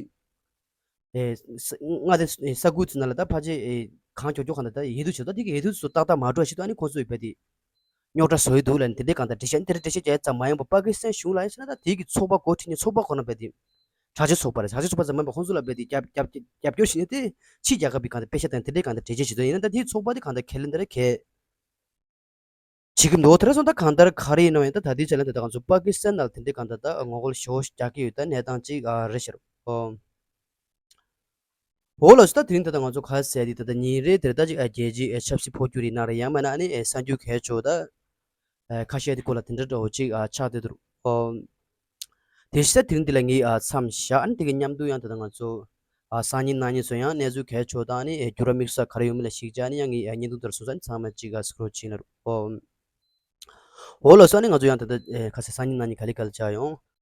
ཨེ་ས་མངའ་སྡེ་ས་ཁུལ་ཚོ་ནང་ལ་ད་ཕལ་ཆེར་ཨེ་གང་མགྱོགས་མགྱོགས་གང་ལྟར་ད་ཡིད་དུ་བྱེད་ད་དེ་གི་ཡིད་དུ་བྱེད་ཏག་ཏག་མ་འགྲོ་བ་ཞིག་ཏུ་ཨ་ནི་ཁོང་ཚོས་རྦད་དེ་རྙོག་དྲ་བཟོ་ཡི་འདུག་ལབ་ནས་དེ་འདྲའི་གང་ལྟར་འགྲེལ་བཤད་དེ་འདྲ་འགྲེལ་བཤད་རྒྱག་ཡ་ཙམ་མ་ཡིན་པར་པ་ཀི་སི་ཐན་གཞུང་ལ་ཡིན་ཟེར་ན་ད་དེ་གི་ཚོགས་པ་འགོ་ཁྲིད་མཁན་ཚོགས་པ་ཁོ་རང་རྦད་དེ་དྲག་ཆས་ཚོགས་པ་རེད། དྲག་ཆས་ཚོགས་པ་ཙམ་མ་ཡིན་པར་ཁོང་ཚོ་ལ་རྦད་དེ་རྒྱབ་རྒྱབ་རྒྱབ་སྐྱོར་བྱེད་ནས་དེ་ཕྱི་རྒྱལ་ཁབ་ཀྱི་གང་ལྟར་དཔེ་ཆ་དང་དེ་འདྲའི་གང་ལྟར་འགྲེལ་བརྗོད་བྱེད་དོན་ཡིན་ན་ད་དེའི་ཚོགས་པ་དེ་གང་ལྟར་ཁས་ལེན་དེ་འདྲ་གལ་ བྱེད་ཀྱི་འདུག་དེ་རེད་སོང་ད་གང་ལྟར་ག་རེ་ཡིན་ནའང་ཡང་ད་ད་ལྟའི་ཆ་ལ་ད་ལྟ་ང་ཚོ་པ་ཀི་སི་ཐན་ནང་ལ་དེ་འདྲའི་གང་ལྟར་ད་ངོ་རྒོལ་ཞེ་པོ་རྒྱག་གི་ཡོད་ད་གནས་སྟངས་ཅིག་ཨ་རེད་ཤག་རོ། ཨོ། འོ་ལགས་སོ། ད་དེ་རིང་ད་ལྟ་ང་ཚོ་ག་རེ་ཟེར་དེ་ད་ལྟ་ཉིན་རེ་དེར་ད་ཅིག་ཨ་རྒྱལ་སྤྱིའི་ཨ་ཆབ་སྲིད་འཕོ་འགྱུར་ཡིན་ན་རེད། ཡང་མིན་ན་ཨ་ནི་ཨ་གསར་འགྱུར་གལ་ཆེ་ཤོས་ད་ཨ་ཁ་ཤས་དེ་སྐོར་ལ་དེ་འདྲ་འདྲ་བོ་ཅིག་ཨ་ཆགས་བསྡད་འདུག་ཨོ། དེ་བཞིན་ད་དེ་རིང་འདི་ལ་ངས་ཨ་མཚམས་བཞག་ཨ་ནི་དེ་གི་མཉམ་དུ་ཡང་ད་ལྟ་ང་ཚོ་ཨ་སང་ཉིན་གནངས་ཉིན་སོགས་ཡང་གནས་ཚུལ་གལ་ཆེ་ཤོས་དང་ཨ་ནི་ཨ་འགྱུར་བ་དམིགས་བསལ་ག་རེ་ཡོད་མེད་ལ་གཞིགས་བྱས་ཨ་ནི་ཡང་ངས་ཨ་བརྙན་ཐུང་དེར་སོང་ཙང་ཨ་ནི་ཚང་མ་ཅིག་ཨ་སི་ཀོལ་བྱེད་ན་རོ། ཨོ། འོ་ལགས་སོ། ཨ་ནི་ང་ཚོ་ཡང་ད་ལྟ་ཨེ་ཁ་སང་སང་ཉིན་གནངས་ཉིན་ག་ལེ་ག་ལེ་བྱས་ཡོང་།